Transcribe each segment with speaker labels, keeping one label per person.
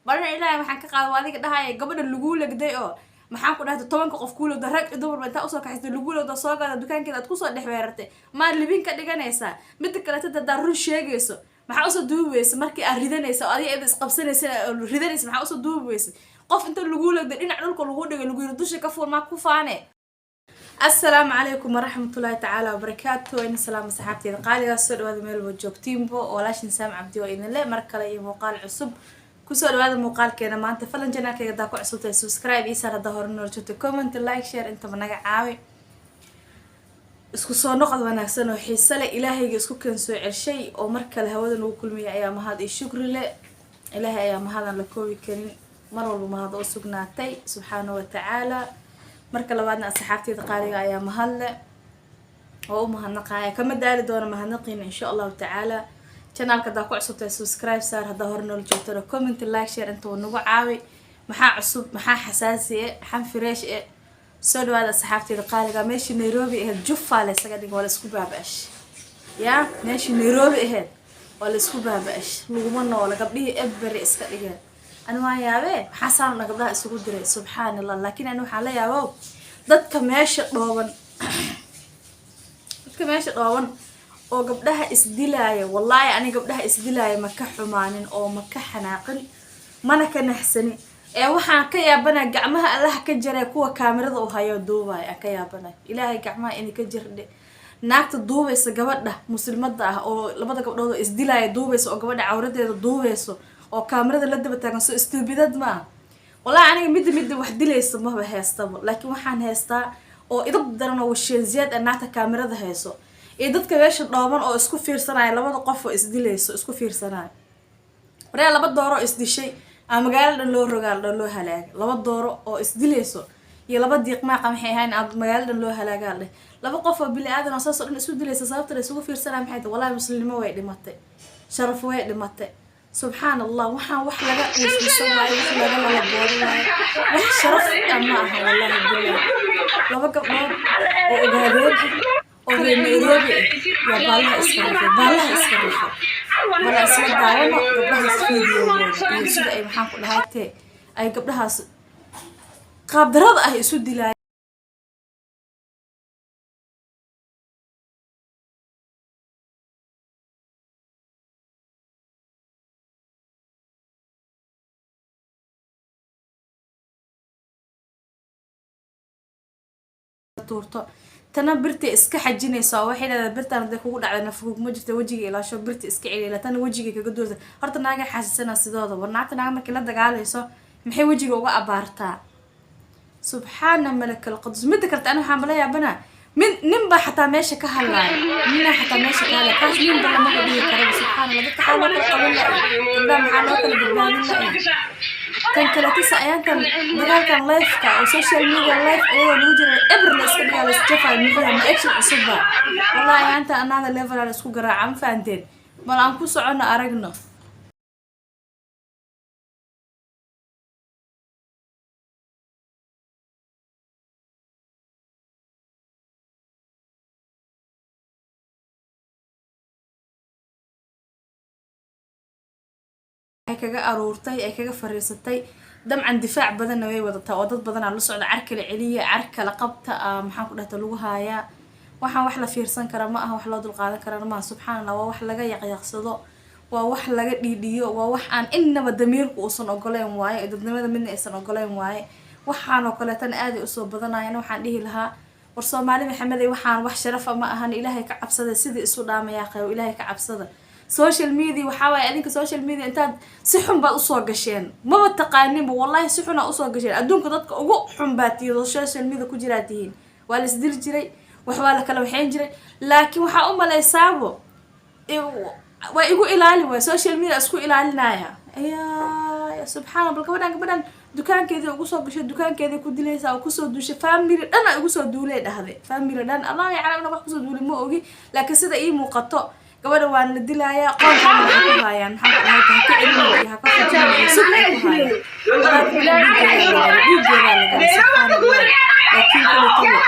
Speaker 1: Balna Ilaahay waxaan ka qaada adiga dhahaya gabadha laguu legday oo maxaan ku dhahda 10-ka qof kuu legdo, rag iyo dumarba intaa usoo kaxaysta laguu legdo, soo gada dukaankeeda aad kusoo dhex weerartay, maa libin ka dhiganaysaa? Midda kaleeto, haddaad run sheegayso, maxaa usoo duubi weysa markii aad ridanaysa oo adiga iyada isqabsanaysa oo ridanaysa? Maxaa usoo duubi weysa qof inta laguu legday, dhinac dhulka lagu dhigay, lagu yiri dusha ka fuul, maa ku faane? Asalaamu calaykum waraxmatullaahi tacaala wabarakaatu. Waa idin salaama saxaabteeda qaaligaas, soo dhawaada meel walba joogtiinbo. Walaashin Saam Cabdi waa idin le mar kale iyo muuqaal cusub. Kusoo dhawaada muuqaalkeena maanta. Falan channelkayga hadaa ku cusubtahay, subscribe ii saar. Haddaa hore noola joogto, comment, like, share intaba naga caawi. Isku soo noqod wanaagsan oo xiise leh. Ilaahayga isku keen soo celshay oo mar kale hawada nagu kulmiyay ayaa mahad iyo shukri leh. Ilaahay ayaa mahadan la koobi karin, mar walba mahad oo sugnaatay, subxaana wa tacaala. Marka labaadna asxaabteeda qaaliga ayaa mahad leh oo u mahadnaqaya, kama daali doono mahadnaqiina, insha Allahu tacaala. Channelka haddaa ku cusubtahay, subscribe saar. Haddaa hore noola joogtana, comment, like, share intaba nagu caawi. Maxaa cusub? Maxaa xasaasi e xan fresh e? Soo dhawaada asxaabteeda qaaliga. Meeshii Nairobi ahayd jufaa la isaga dhigay, waa la isku baaba-ash ya. Meeshii Nairobi ahayd waa la isku baaba-ash, laguma noola. Gabdhihii ebery iska dhigeen. Ani waan yaabee, maxaa saanuna gabdhaha isugu diray? Subxaan Allah. Laakiin ani waxaan la yaabo dadka meesha dhooban, dadka meesha dhooban oo gabdhaha isdilaaya. Wallaahi ani gabdhaha isdilaaya ma ka xumaanin oo ma ka xanaaqin, mana ka naxsanin, ee waxaan ka yaabanaya gacmaha Allaha ka jaray kuwa kaamirada u hayo duubaya aan ka yaabanay. Ilaahay gacmaha inay ka jirdhe naagta duubaysa gabadha muslimada ah oo labada gabdhood oo isdilaaya duubaysa, oo gabadha cawradeeda duubayso oo kaamirada la daba taagan. Soo stupidad ma ah? Wallahi aniga midda wax dilaysa maba heystaba, laakiin waxaan haystaa oo idab daran oo washeensiyad ah naagta kaamirada hayso iyo dadka meesha dhooban oo isku fiirsanaya, labada qof oo isdilayso isku fiirsanaya. Waryaa, laba dooro oo isdishay aa magaalo dhan loo rogaal dhan loo halaagay. Laba dooro oo isdilayso iyo laba diiqmaaqa maxay ahayn aa magaalo dhan loo halaagaa dheh. Laba qof oo bili aadan oo saas oo dhan isu dilaysa, sababta la isugu fiirsanaya maxay tahay? Wallahi muslimnimo way dhimatay, sharaf way dhimatay. Subxaan Allah, waxaan wax laga wiswiso waaye, wax laga lalaboodo waaye, wax sharaf ah ma aha. Wallahi billahi, laba gabdhood oo ogaadeen ah oo reer Nairobi ah yaa baallaha iska rifay, baallaha iska rifay. Bala isla daawano gabdhahaas fiidiyowgooda iyo sida ay, maxaan ku dhahay tee, ay gabdhahaas qaabdarada ah isu dilaayeen. Tuurto tana birta iska xajinaysa oo waxay leedahay birtaan hadday kugu dhacda nafkuguma jirta, wejiga ilaasho, birta iska celiya. Tana wejiga kaga duurta. Horta naaga xaasisana sidooda war naagta naaga markii la dagaalayso maxay wejiga uga abaartaa? Subxaana malak alqudus. Midda kalete, ani waxaan bala yaabanaa mid nin baa xataa meesha ka hadlaaya, ninaa xataa meesha ka hadlaya, kaas ninba lamaba dhihi karaba. Subxaana Allah, dadka xaa loo kala qaban la-ay? Gabdhaha maxaa loo kala badbaadin la-ay? Tan kaletisa, ayaantan dagaalkan liveka oo social media live iyadoo lagu jira eber la iska dhigaa, la isjafayo, muxuu ma action cusubba? Wallahi ayaantan another level la isku garaaca, ma fahanteen? Bal aan ku socono, aragno. Ay kaga aruurtay, ay kaga fariisatay. Dabcan difaac badanna way wadataa oo dad badanaa la socda. Car kala celiya, car kala qabta, maxaan ku dhahta lagu haayaa. Waxaan wax la fiirsan kara ma aha, wax loo dulqaadan karana maaha. Subxaan Allah, waa wax laga yaqyaqsado, waa wax laga dhiidhiyo, waa wax aan innaba damiirku uusan ogoleyn waaye, dadnimada midna aysan ogoleyn waaye. Waxaan oo kaleetana aaday usoo badanayana. Waxaan dhihi lahaa, war Soomaali Maxamedey, waxaan wax sharafa ma ahan. Ilaahay ka cabsada, sidii isu dhaamayaa qeyb. Ilaahay ka cabsada. Social media waxaa waaye, adinka social media intaad si xun baad usoo gasheen, maba taqaaninba. Wallahi si xun aa usoo gasheen. Adduunka dadka ugu xun baa tihiin oo social media ku jiraa tihiin. Waa la isdili jiray, wax waa la kala waxayn jiray, laakiin waxaa u malaysaabo waa igu ilaali waay, social media isku ilaalinaya. Ya subxaana, bal gabadhan dukaankeedii ugu soo gashay, dukaankeedii ku dilaysa oo kusoo duushay. Family dhan ay ugu soo duulay dhahday, family dhan. Allah yaclam ina wax kusoo duulay ma ogi, laakiin sida ii muuqato gabadha waan la dilayaa. Qoonkaana waxay ku haayaan, maxaan ku dhahay, ha ka celinin iyo ha ka fujinin iyo sug ay ku haayaan. Wallahi gabadha dhiiggeedaa la galay, subxaan Allah. Laakiin kale tabo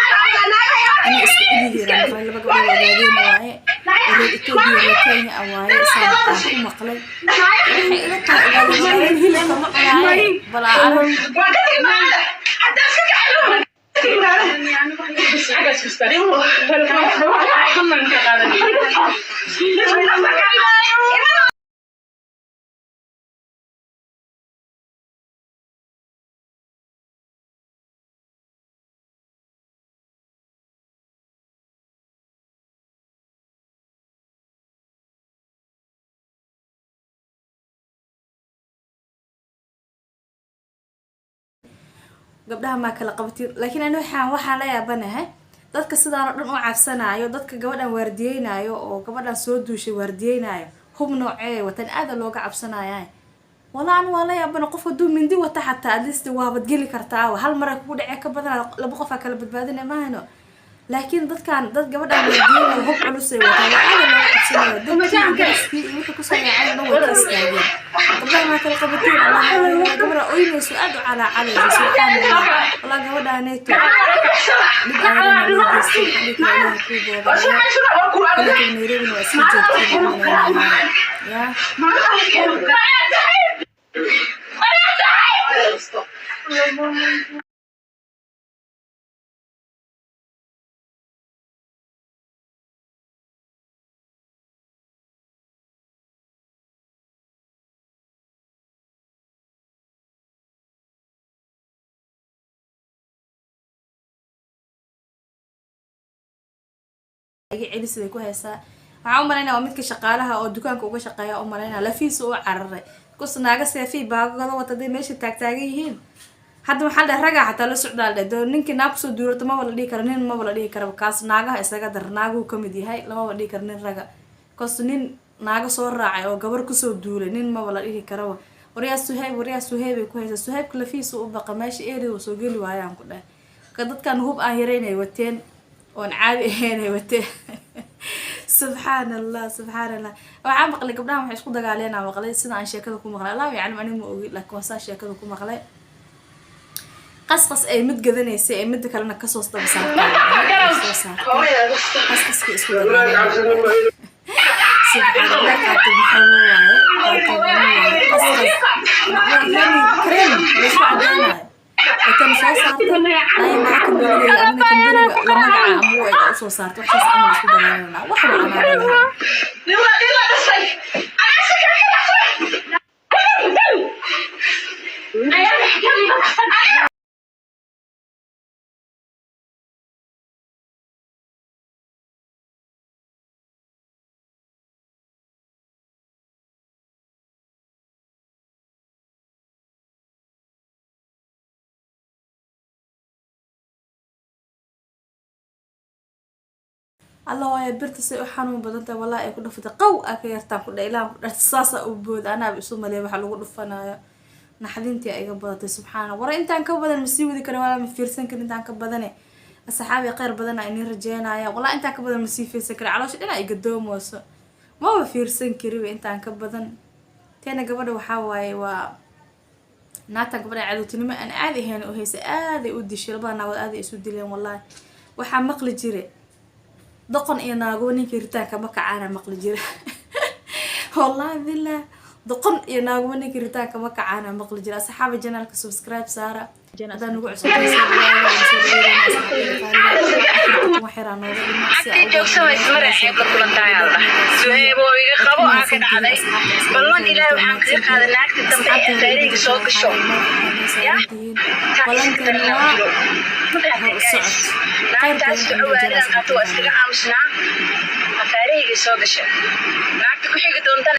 Speaker 1: inay isku cid yihiin aan maqlay, laba gabdhood ogaadeen waaye oo reer Ethiopia, reer Kenya ah waaye, saan aan ku maqlay. Waxay ila tahay ogaadeen hilibka ma cunaan. Waaye bal aan arag. Gabdhaha maa kala qabatiin? Laakiin ani waxaan la yaabanahay dadka sidaan oo dhan u cabsanaayo, dadka gabadhan waardiyeynaayo oo gabadhan soo duushay waardiyeynaayo, hub noocee watan aada looga cabsanaya? Walaa anu waa la yaabana. Qof hadduu mindi wata xataa, at least waabad geli kartaa, hal mara kugu dhacee ka badan, laba qofaa kala badbaadinaya maahano. Laakiin dadkan dad gabadhan waardiyeynaayo hub culusay wataan, waa aada looga cabsanaya. Dadkii dariskii iyo wixii kusoo yaacay dhan way ka istaageen. Gabdhaha maa kala qabatiin? Allah, gabadha oynayso, aada u calaacalayso. Subxaan Allah, walaa gabadhaaneeto dhib aadana loo geystay. Dhibka Ilaah kuu boobaayo. Kulka Nairobina waa iska joogtiin yaa. Iga celis bay ku haysaa. Waxaan u malaynaya waa midka shaqaalaha oo dukaanka uga shaqeeya u malaynaya, lafiisa u cararay kus. Naaga seefii baagada wata haday meesha taagtaagan yihiin. Hadda waxaa la dhahay ragaa xataa la socdaa la dhahay. Dee ninkii naag kusoo duurato maba la dhihi karo nin, maba la dhihi karo kaas. Naagaha isaga dar, naaguhu kamid yahay, lamaba dhihi karo nin raga kas. Nin naaga soo raacay oo gabar kusoo duulay nin maba la dhihi karaba. Waryaa Suhayb, waryaa Suhayb ay ku haysaa. Suhaybka lafiisa u baqa, meesha area soo geli waayaan ku dhahay. Ka dadkan hub aan yarayn ay wateen, oon caadi ahayn ay wateen. Subxaan Allah, subxaan Allah. Waxaan maqlay gabdhahan waxay isku dagaaleen aan maqlay, sida aan sheekada ku maqlay, Allahu yaclam, aniga ma ogi, laakiin waa saa sheekada ku maqlay. Qasqas ay mid gadanaysay ee midda kalena kasoo daba saartay, soo saartay qasqaskii, isku dagaaleen. Subxaan Allah, qaatay maxaa waaye? Qaatay waaye qasqas, yani cream la isku cadeynayo ay tan soo saartay. Ay naa kambaniga adna kambaniga la magaca ama u eg usoo saartay, wax saas camal isku dagaalanaa, wax macnaa lahayn. Alla hooya, birta say u xanuun badan tahay! Wallahi ay ku dhufatay, qaw aa ka yartaan ku dha ilaan ku dharta, saasaa u booda. Anaaba isu maleey waxa lagu dhufanayo, naxdintii ay iga badatay. Subxaana, wara intaan ka badan ma sii wadi kara, walaa ma fiirsan karin intaan ka badane. Asxaabi, kheyr badan aa iniin rajeynaya. Walaa intaan ka badan ma sii fiirsan kara, caloosha dhinac iga doomooso, maba fiirsan kariba intaan ka badan. Teena gabadha waxaa waaye waa naagtan gabadha cadowtinimo aan caadi ahayn u haysa, aaday u dishay. Labada naagood aaday isu dileen. Wallahi waxaa maqli jire doqon iyo naago ninkii ritaanka ma kacaana, maqli jira. Wallahi billah, doqon iyo naago ninkii ritaanka ma kacaana, maqli jira. Asxaabi, channelka subscribe saara hadaa nagu cusubtahay. Soo dhawaada, waan soo dhaweynayna asxaabtayda qaaliga. Wax yaraa nooga dhima si
Speaker 2: Agtii joogsa waa ismare ceeb la kulantahay. Allah, Suheyb oo iga qabo aa ka dhacday. Ballan Ilaahay waxaan kaga qaaday naagta dambe ee feerayga soo gasho ya taa iska darnaa u jiro.
Speaker 1: Hor u socod.
Speaker 2: Naagtaas duco waalidan qaato, waa iskaga aamusnaa. Afaarahayga soo gashay naagta ku xigi doontana.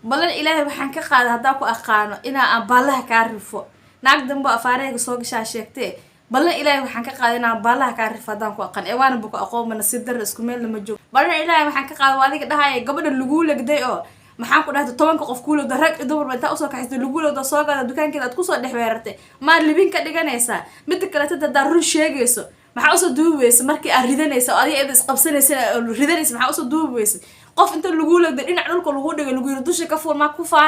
Speaker 1: Balan Ilaahay waxaan ka qaaday haddaan ku aqaano inaa aan baallaha kaa rifo. Naag dambe afaarahayga soo gashaa sheegtee. Ballan Ilaahay waxaan ka qaaday inaan baallaha kaa rifo haddaan ku aqaan, ee waana ku aqoonba, nasiib darra, isku meelna ma joogo. Ballan Ilaahay waxaan ka qaaday, waa adiga dhahaya gabadha laguu legday oo maxaan ku dhahday 10-ka qof kuu legday, rag iyo dumarba intaa usoo kaxaystay laguu legdo, soo gada dukaankeeda aad kusoo dhex weerartay, maa libin ka dhiganaysaa? Midda kaleeto, haddaad run sheegayso, maxaa usoo duubi weysa markii aad ridanaysa oo adiga iyada isqabsanaysa oo ridanaysa? Maxaa usoo duubi weysa? Qof inta laguu legday, dhinac dhulka lagu dhigay, lagu yiri dusha ka fuul, maa ku faani?